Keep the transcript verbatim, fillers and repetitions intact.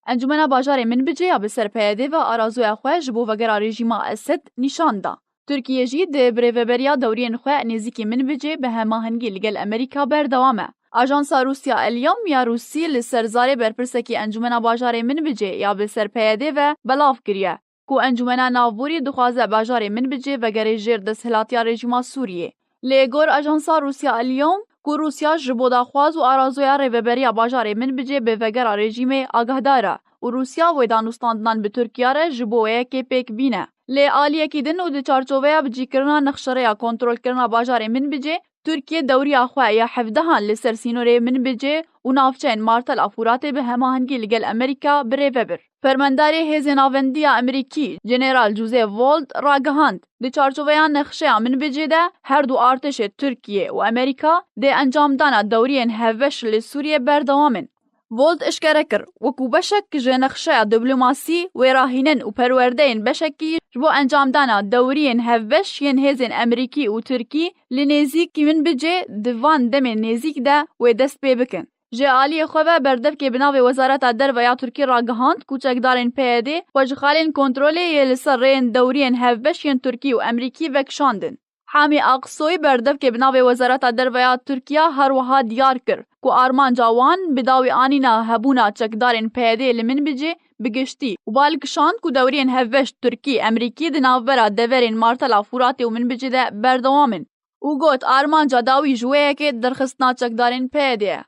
Encûmena Bajarê Minbicê ya bi ser P Y D ve arazoya xwe ji bo vegera rejîma Esed nîşan da. Tirkiye jî di birêveberiya dewriyên xwe nêzîkî Minbicê bi hemahengî li gel Amerîka berdewam e. Ajansa Rûsya El-Yom ya Rûsî li ser zarê berpirsekî Encûmena Bajarê Minbicê ya bi ser P Y D ve belav kiriye ku Encûmena Navborî dixwaze bajarê Minbicê vegerê jêr desthilatiya rejîma Sûriyê. Lê gor ajansa Rûsya El-Yom ku Rûsya ji bo daxwaz û arazoya rêveberiya bajarê Minbicê bi vegera rejîmê agahdar e û Rûsya wê danûstandinan bi Tirkiye re ji bo wê yekê pêk bîne. Lê aliyekî din û di çarçoveya bicîkirina nexşerêya kontrolkirina bajarê Minbicê, Tirkiye dewriya xwe ya hevdehan li ser sînorê Minbicê û navçeyên Martela Furatê bi hemahengî li gel Amerîka bi rê ve bir. Fermandarê Hêzên Navendî ya Amerîkî, General Joseph Wold ragihand, di çarçoveya nexşeya Minbicê de her du artêşê Tirkiye û Amerîka dê encamdana dewriyên hevbeş li Sûriyê berdewam in. Wold eşkere kir, wekî beşek ji nexşeya diplomasî, wêrahînin û perwerdeyên beşekî ji bo encamdana dewriyên hevbeş yên hêzên Amerîkî û Tirkî li nêzîkî Minbicê di van demên nêzîk de wê dest pê bikin. Ji aliyê xwe ve berdevkê bi navê Wezareta Derve ya Tirkî ragihand ku çekdarên P Y D xwe ji xalên kontrolê yê li ser rêyên dewriyên hevbeş yên Tirkî û Amerîkî vekişandin. Hamî Aksoy, berdevkê bi navê Wezareta Derve ya Tirkiye, her wiha diyar kir ku armanca wan bi dawî anîna hebûna çekdarên P Y D li Minbicê bi giştî û bal kişand ku dewriyên hevbeş Tirkî, Amerîkî di navbera deverên Martela Furatê û Minbicê de berdewam in û got, armanca dawî ji wê yekê derxistina çekdarên P Y D ye.